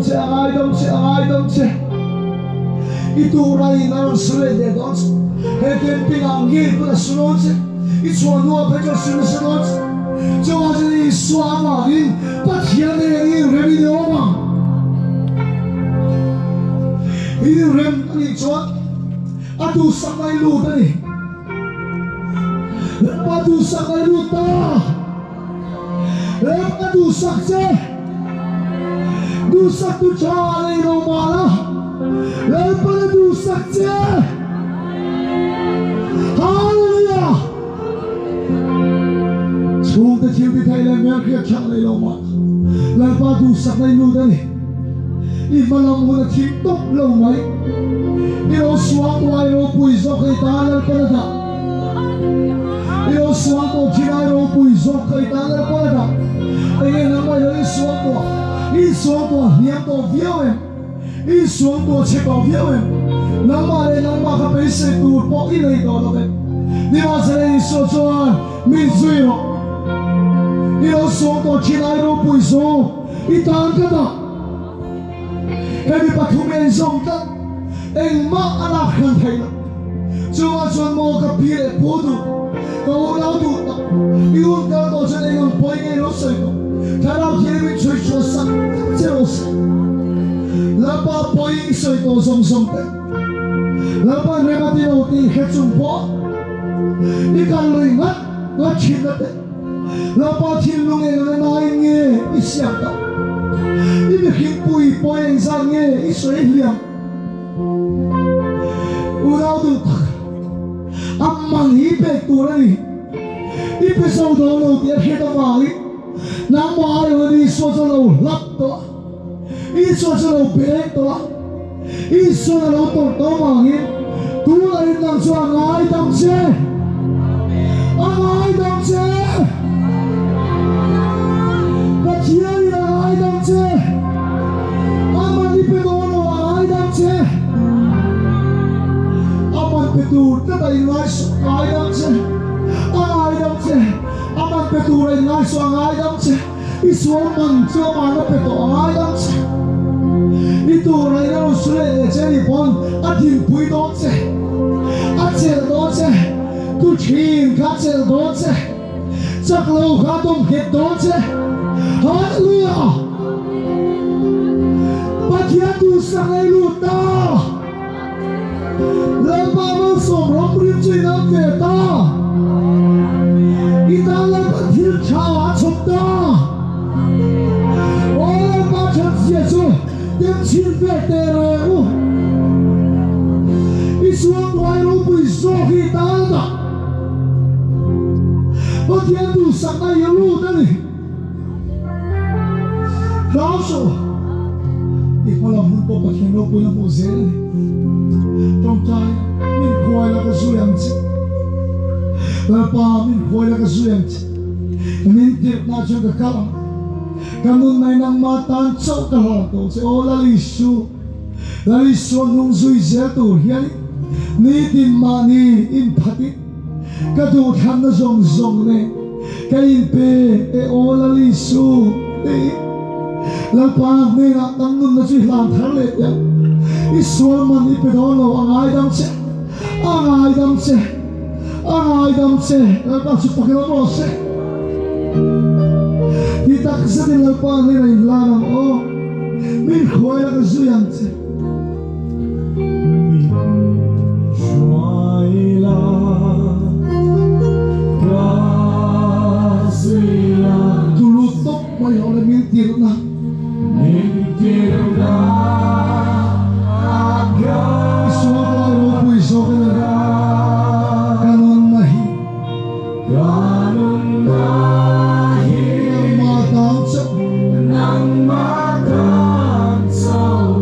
che, a ngaidam che, a ngaidam che. I tura in a rawn su leh leh dawn che. He camping ah ngei pawn a su dawn che. I chhuah hnuah phei chuan su nasa dawn che. Chuvang chuan Isua avangin Pathian nen i inrem in i awm ang. I inrem a nih chuan a duhsakna i lut a ni. Lalpa duhsakna i lut ta. Ram ka duhsak che, duhsak tu tha a nei lo mah la, Lalpan a duhsak che. Hallelujah! Chhungte thil ti thei leh hmelhriat tha nei lo mah la, Lalpa duhsak na i lut a ni. I hmalam hun a thim tawp lo mai. I lo suang tawh a, i ropui zawk hei ta, Lalpan a dah. I lo sual tawh thin ai ropui zawk kha i tan leh pawh dah. Enge nangmah i lo insual tawh? I insual tawh hliam tawh viau em? I insual tawh chhe tawh viau em? Nangmah leh nangmah kha beisei tur pawh i nei tawh lo ve. Nimahsela Isua chuan min zui rawh. I lo sual tawh thin ai ropui zawk i tan ka dah. Hemi pathum en zawm tlat engmah a lak hran thei lo. Chuvang chuan maw ka pi leh pu duh, ka unau duh tak, i hun kal tawh chuan eng ang pawi ngei lo sawi tawh, thlarau thianghlim in chhui chhuah sak che rawh se. Lalpa pawi i sawi tawh zawng zawng te, Lalpa rem a ti lo tih hre chung pawh i kal lui ngat ngat thin na te, Lalpa thinlung eng ang nain nge i siam tak? I mihring pui pawi engzat nge i sawi hliam? Unau duh tak, a man hi pek tur a ni. I pe zo dawn lo tih a hriat avangin nangmah aiawh in Isua chu a lo hlap tawh a, Isua chu a lo peng tawh a, Isua'n a lo tawrh tawh avangin tunah in nang chu a ngaidam che, a ngaidam che! Pathianin a ngaidam che, a man i pe dawn lo, a ngaidam che. A man pe tur tlat a inngaisuah, a ngaidam che, a ngaidam che. A man pe tur a inngaisuah, a ngaidam che. I sual man chu amah na pe tawh a ngaidam che. I tur a in a rawn su leh leh che anih pawn a dinpui dawn che, a chelh dawn che, tu thin kha a chelh dawn che, chak lo kha a dawm nghet dawn che. Hallelujah! Pathian duhsak ei lut ta! Lalpa malsawm ram rim chu i nam ve ta. I tan Lalpa thil tha a chhawp ta. Aw Lalpa thatzia chu dem chhin ve teh reng u. I sualtuai ropui zawk hi i tan a dah. Pathian duhsakna i lut a ni. Hlau suh, i hmalam hun pawh Pathian ropuina hmuh zel a ni. Tawngtai, min khuai la ka zui ang che. Lalpa, min khuai la ka zui ang che. Min tirhna chuan ka kal ang. Ka nunna in nangmah tan chauh ka hlan tawh che. Aw Lal Isu, Lal Isua hnung zui zel tur hianin nitin mahni inphatin, Ka duhthlanna zawng zawng nen ka inpe e aw Lalisu tiin Lalpa hnenah kan nunna chu i hlan thar leh teh ang. I sual man i pe dawn lo, a ngaidam che, a ngaidam che, a ngaidam che, Lalpa chu pakin awm rawh se. Ti tak zetin Lalpa hnenah in hlan ang aw, min hruai la ka zui ang che. Tulu tawp mai ho le min tirhna. I sual lai ropui zawk in a ni. Ka nunna hi. Nangmah tan chauh.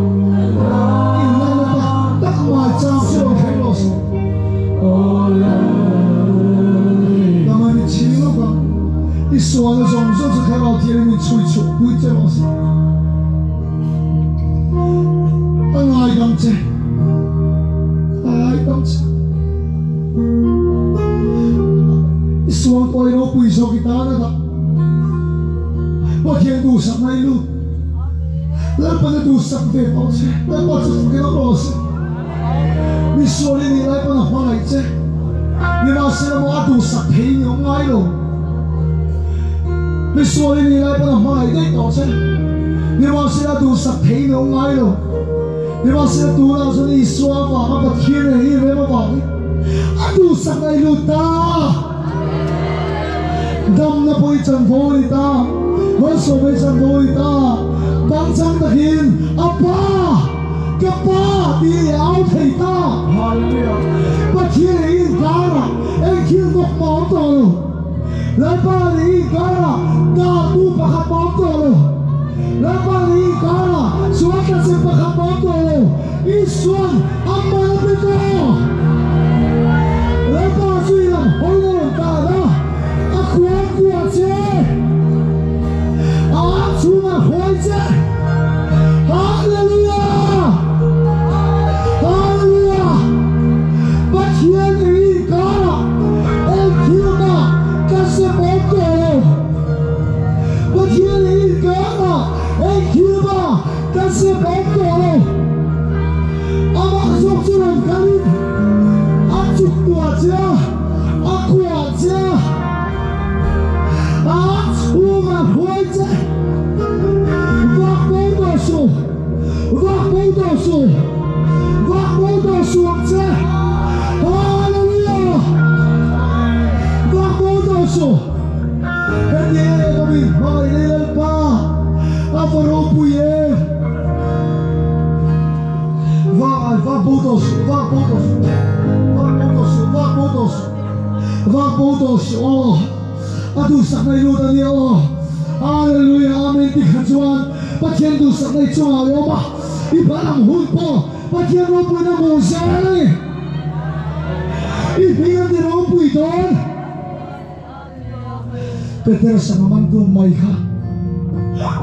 Inlanna tak tak mai chang chu lo thleng lo se. Nangmah ni chhing lawk ang. I sualna zawng zawng chu Thlarau Thianghlim in chhui chhuah pui che rawh se. A ngaidam che. A ngaidam che. I sual pawh i ropui zawk i tan a dah. Pathian duhsakna i lut. Lalpan a duhsak ve tawh che. Lalpa chu fakin awm rawh se. Mi sual i nih lai pawn a hmangaih che. Nimahsela maw a duhsak thei ni awm ngai lo. Mi sual i nih lai pawn a hmangaih daih tawh che. Nimahsela a duhsak thei ni awm ngai lo. Nimahsela tunah chuan Isua avanga Pathian nen i rem avangin a duhsak na i lut ta. Damna pawh i chanvo a ni ta, malsawmna i chanvo a ni ta. Pangchang takin, Apa! Ka Pa! tiin i au thei ta. Hallelujah! Pathian leh i inkarah eng thil bawk mah a awm tawh lo. Lalpa leh i inkarah dahtu pakhat mah a awm tawh lo. Lalpa leh i inkarah sual tlache pakhat mah a awm tawh lo. Isuan a man a pe tawh. Lalpa chu i lam hawi a rawn tan a, a kual kuah che, a ang chhungah hruai che. Hallelujah! Hallelujah! Pathian i inkarah eng thil mah ka sep awm tawh lo. Pathian i inkarah eng thil mah Ka zep awm tawh lo. Amah zawk chu rawn kalin a chuk tuah che a, a kuah che a, a chhungah hruai che. Vak bo tawh suh, vak bo tawh suh, vak bo tawh suh ang che. Hallelujah! Vak bo tawh suh. Heti em a min hmangaih nei Lalpa, a va ropui em! Vang ai vang bo tawh suh, vang bo tawh suh, vang bo tawh suh, vang bo tawh suh, vang bo tawh suh aw, a duhsak nei lut a nia aw. Hallelujah, Amen ti kha chuan Pathian duhsak nei chungah i awm a, i ban ang hun pawh Pathian ropuina hmuh zel a ni. I hming an ti ropui dawn. Peter sanga man tum mai kha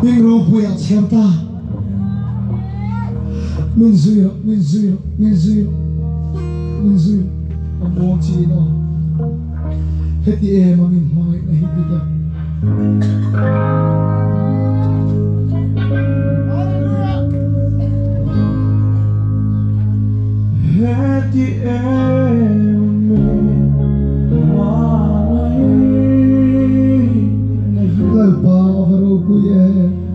hming ropui ah chhiar ta. Min zui rawh, min zui rawh, min zui rawh, min zui rawh. A muang chi in aw. Heti em a min hmangaihna hi Peter. Heti em Lalpa a va ropui e.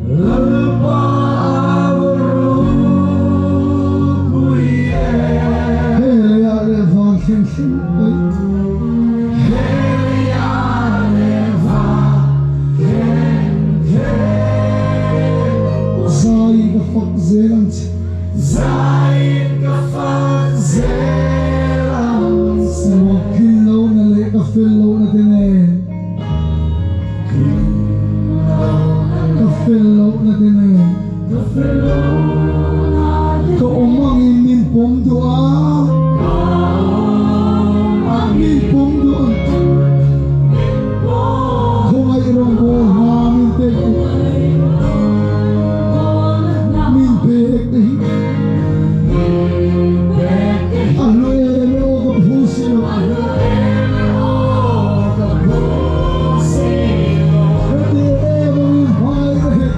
Lalpa a va ropui e. He leiah leh van thleng thleng mai. He leiah leh van thleng thleng mai. Zai ka fak zel ang che. Zaiin ka fak zel ang che. Maw kin lohna leh ka fel lohna te nen. Kin lohna leh. Ka fel lohna te nen. Ka fel lohna te nen. Ka awm angin min pawm duh a. Ka awm angin. Min pawm duh a. Min pawm. Khawngaih rawngbâwl hna min pek duh. Khawngaih rawngbâwl hna. Min pek te hi. Min pek te hi. A hlu em e aw ka phu si lo. A hlu em e aw ka phu si lo. Heti em a min hmangaih te hi.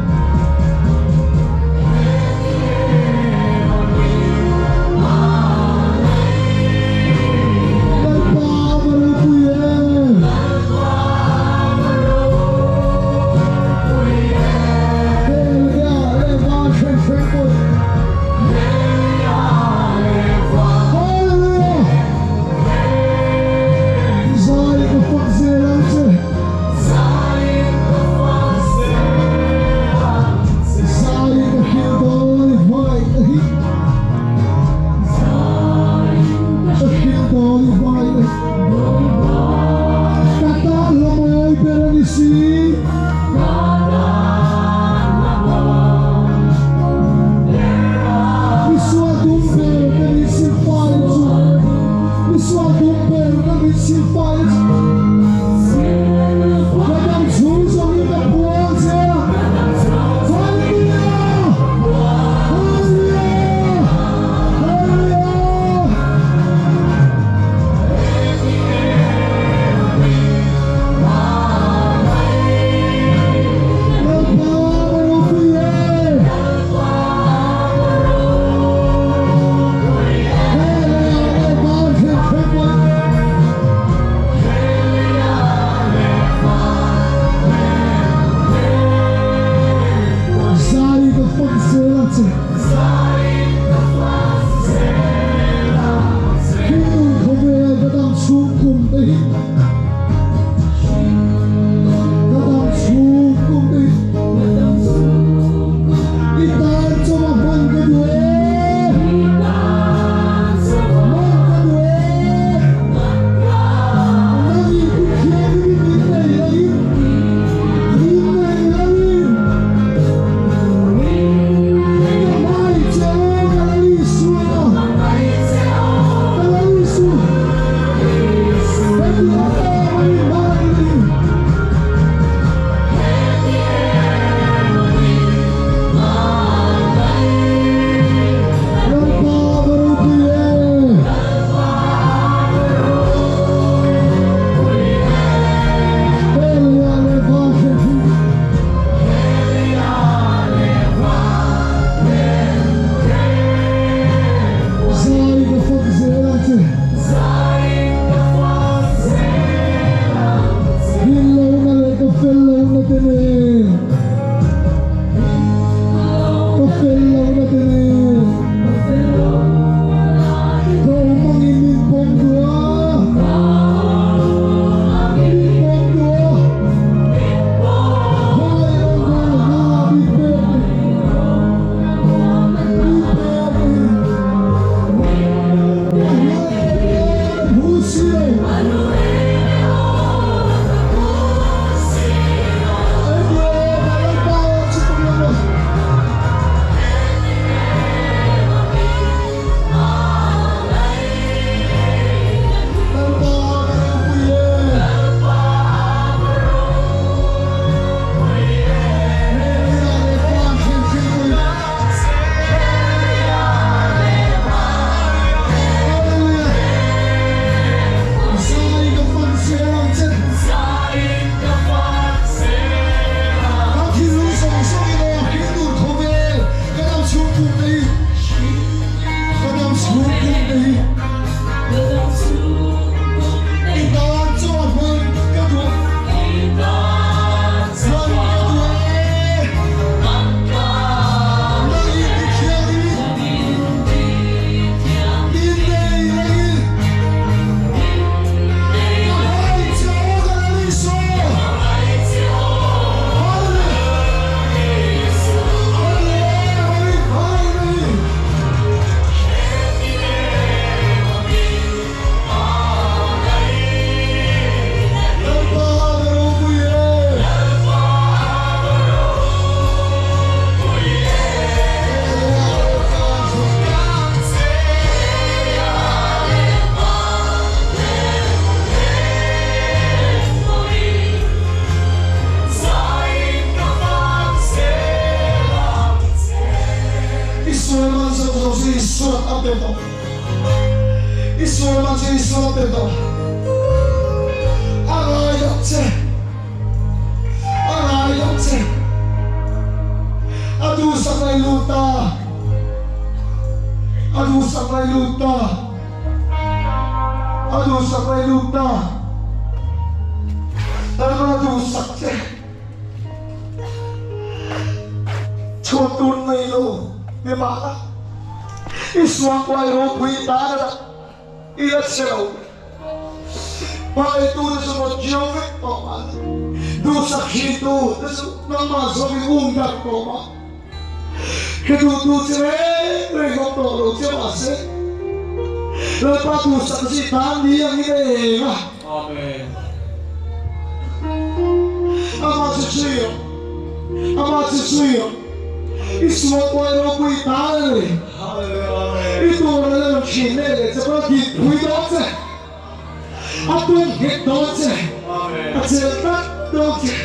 Isuan a pe tawh. I sual man chu Isuan a pe tawh. A ngaidam che. A ngaidam che. A duhsak lai lut ta. A duhsak lai lut ta. A duhsak lai lut ta. Lalpa a duhsak che. Chhuat tur nei lo ni mahla i suangkuai ropui tan a dah i la che lo. Hmangaihtu te chu rawn chiau vek tawh mahla duhsak thintu te chu nangmah zawk i um darh tawh mah. Ka duhtu che reng reng awm tawh lo che mahse Lalpa duhsak chu i tan ni angin a eng a. Amen. Amah chu chui rawh. Amah chu chui rawh. I sual kuai ropui tan a ni. Hallelujah. I tur a la rawn thin leh leh che pawh a dinpui dawn che. A tum nghet dawn che. Amen. A chelh tlat dawn che.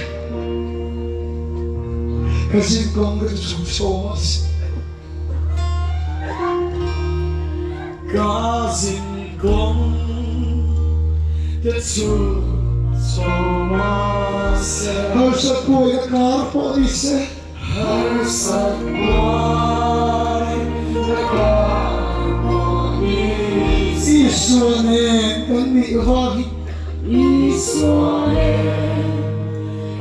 Ka zinkawng ka chu chhuk chho mahse. Ka zinkawng te chu chho mahse. Harsat buai ka kar pawh ni se. Harsat buai ka kar pawh ni se. Isua nen kan nih vang hi. Isua nen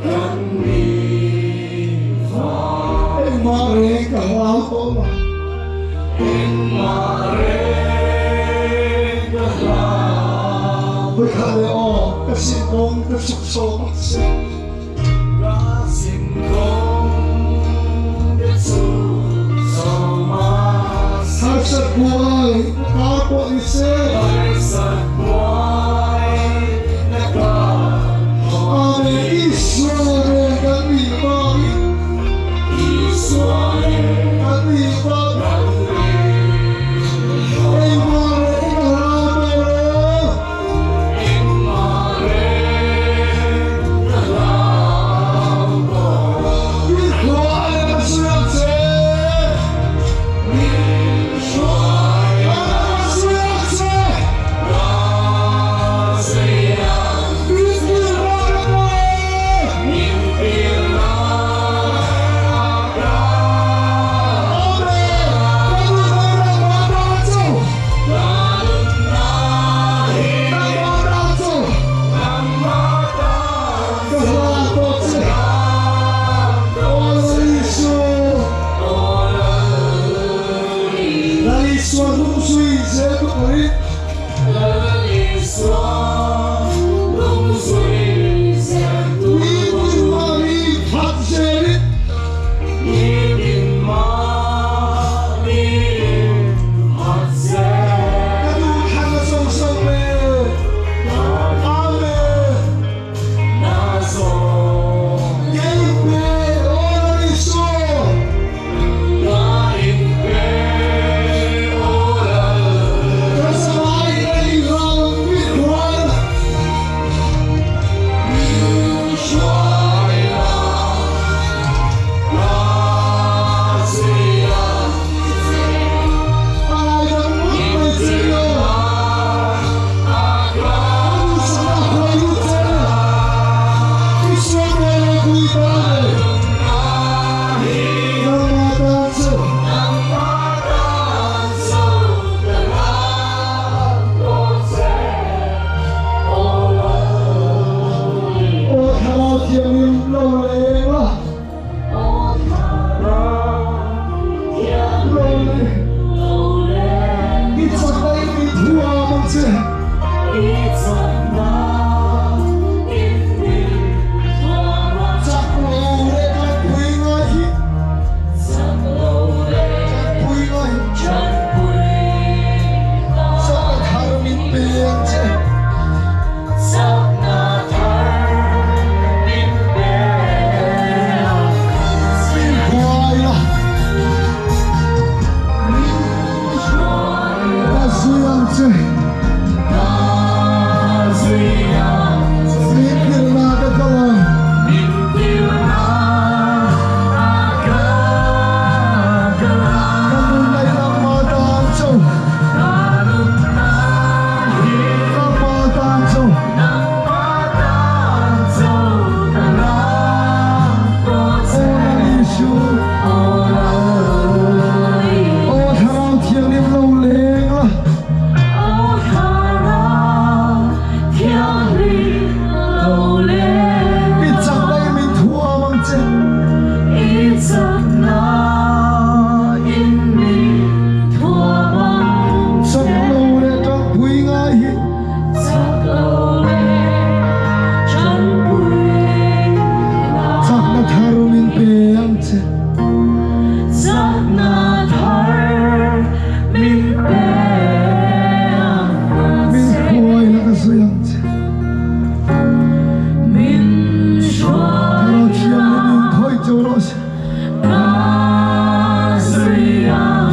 kan nih vang. Engmah reng ka hlau tawh lo. Engmah reng ka hlau. Vawikhat leh aw, ka sin kawng ka chuk chho bak se. Ka sin kawng ka chuk chho mahse. Harsat buai na kar pawh ni se. Harsat buai na kar pawh ni Amen, Isua reng kan nih vangin. Isua reng kan nih vangin. Kan nih vangin. Engmah reng ka hlau tawh lo. Engmah reng ka hlau tawh lo. Min hruai a ka suiang che. Min hruai a ka suiang che.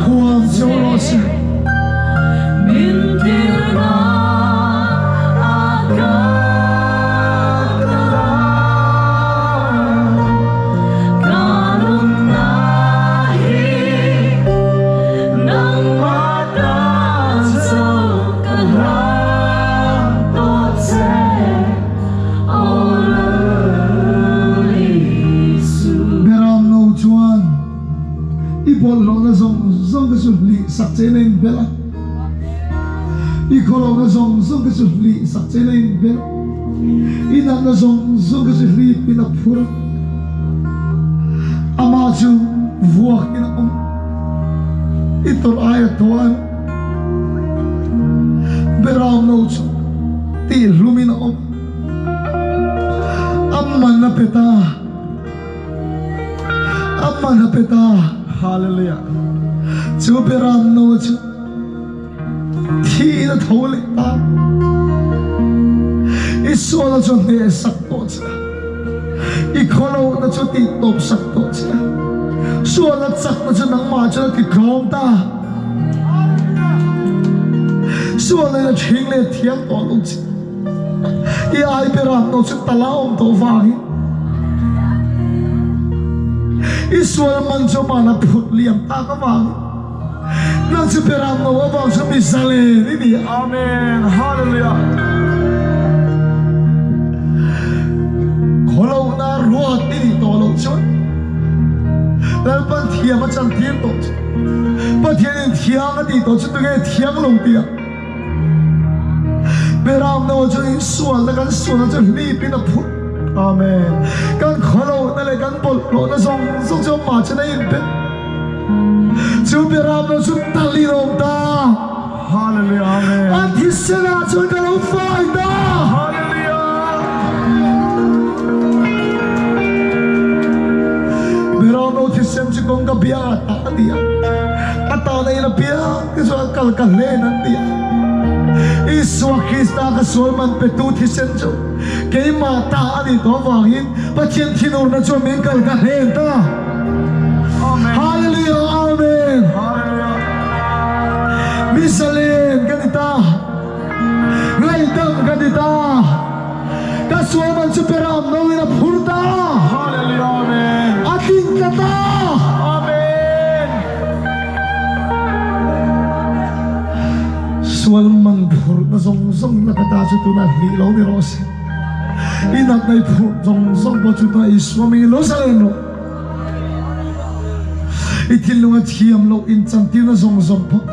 Thuam cheu rawh se. Beram no chuan i bawlhhlawhna zawng zawng te chu hlih sak che in a inbelh a, i khawlohna zawng zawng te chu hlih sak che in a inbelh, i natna zawng zawng te chu hlip in a phur a, amah chu vuak in a awm i tawrh aia tuar. Beram no chu tihhlum in a awm. A man a pe ta. A man a pe ta. Hallelujah. Chu beram no chu thi in a tho leh ta. I sual a chu hneh sak tawh che a. I khawlohna chu tih tawp sak tawh che a. Sual a chakna chu nangmah chuan a ti tlawm ta. Sualna in a ṭhing leh thiam tawh lo che. I ai beram no chu tal a awm tawh vangin i sual man chu man a phut liam tak avangin nang chu beram no avang chu mi zalen i ni. Amen. Hallelujah. Khawlohna ruat i nih tawh loh chuan Lalpan thiam a chantir tawh che. Pathianin thiang a tih tawh chu tunge thiang lo tia Beram no chu in sualna kan sualna chu hlipin a phut. Amen. Kan khawlohna leh kan bawlhhlawhna zawng zawng chu amah chuan a inbet. Chu Beram no chu talin a awm ta. Hallelujah. Amen. A thisenah chuan ka lo fai ta. Hallelujah. Beram no thisen chu kawngka bia a tah a ni a, a tahna in a piang te chuan a kal ka hlen an ti a. Isua Krista ka sual man petu thisen chu keimah ta a nih tawh avangin Pathian thinurna chuan min kal ka hlen ta. Amen. Hallelujah. Amen. Hallelujah. Misalen ka ni ta. Ngaihdam ka ni ta. Ka sual man chu Beram no in a phur ta. Hallelujah. Amen. A tling tla ta. Amen. Sual man phurhna zawng zawng laka ta chu tunah hlih lo ni rawh se. I natna i phurh zawng zawng pawh chu tunah Isua hmingin lo zalen rawh. I thinlunga thiam loh inchantirna zawng zawng pawh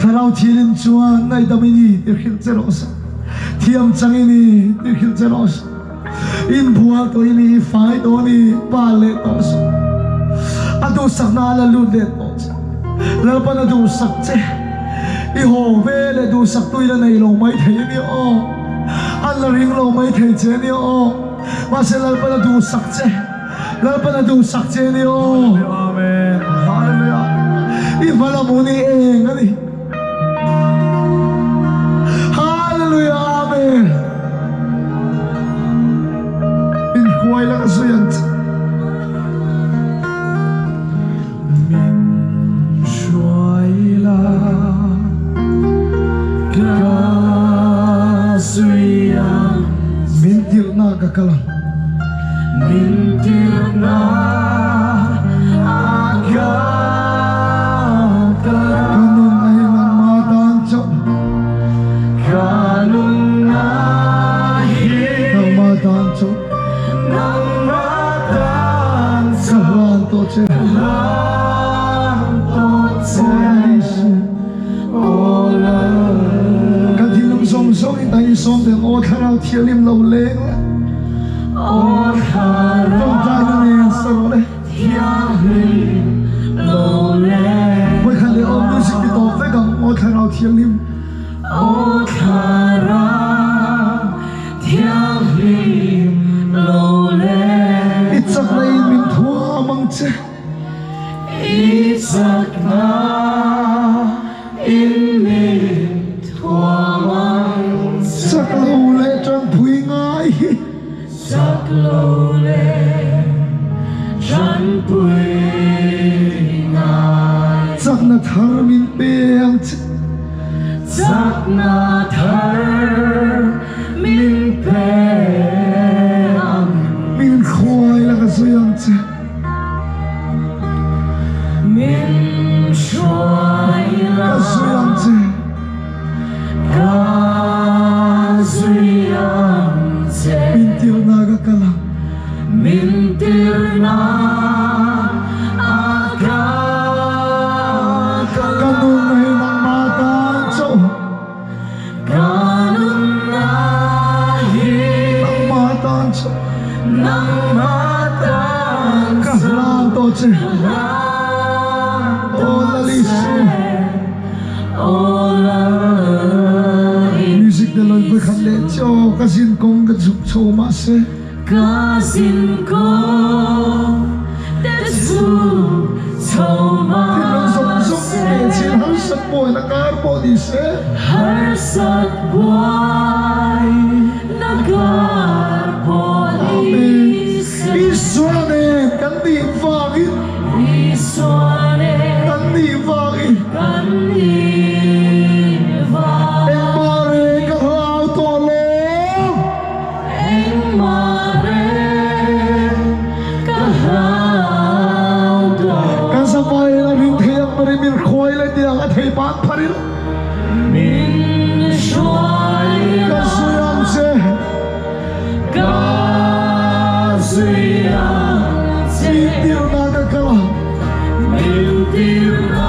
Thlarau Thianghlim chuan ngaihdam i ni ti hrilh che rawh se. Thiam chang i ni ti hrilh che rawh se. Inbual tawh i ni, i fai tawh a ni, pa leh tawh suh. A duhsakna a la lut leh tawh che. Lalpan a duhsak che. I haw ve leh duhsaktu i la nei lo mai thei a nia aw. An la ring lo mai thei che a nia aw. Mahse Lalpan a duhsak che. Lalpan a duhsak che a nia aw. Amen. Hallelujah. I hma lam hun hi eng a ni. Hallelujah Amen. Min hruai la ka zui ang che. Min hruai la ka zui ang che. Min tirhna ka kal ang. Min tirhna a ka kal ang. Ka nunna hi nangmah tan chauh. Ka nunna hi nangmah tan chauh. Nangmah tan Ka hlan tawh che. Ka hlan tawh che. Aw Lal. Kan thinlung zawng zawng in a insawm teh ang. Aw Thlarau Thianghlim lo leng la. Aw Thlarau Tawngtaina nen sa rawh le. Thianghlim lo leng. Vawikhat leh aw music ti tawp vek ang. Aw Thlarau Thianghlim. Aw Thlarau Thianghlim lo leng. I chakna in min thuam ang che. I chakna in min thuam ang che. Chak lo leh tanpui ngai hi. Chak lo leh tanpui. pui ngai. Chakna thar min pe ang che. Chakna thar min pe ang. Min hruai la ka zui ang che. Min hruai la. Ka zui ang che. Ka zui ang che. Min tirna ka kal ang. Min tirna a ka kal ang. Ka nunna hi nangmah tan chauh. Ka nunna hi. Nangmah tan chauh. Nangmah tan Ka hlan tawh che. Ka hlan Aw tawh Lal Isu. che. Aw Lal Isu. Music te lawih vekhat leh chiaw ka zin kawng ka zuk chho mahse. Ka zin kawng te zuk chho Thinlung zawng zawng mahse. nen chin harsat buai na kar pawh ni se. Harsat buai na kar pawh ni se. Isua nen kan nih vangin. Isua nen kan nih vangin. Kan nih vangin. Engmah reng ka hlau tawh lo. Engmah reng ka hlau tawh. Kan zavai in a rin thei ang ber in min hruai leh tiang a thei ban phar in. Min hruai Ka la. zui ang che. Ka zui ang che. Min tirna ka kal ang. Min tirna.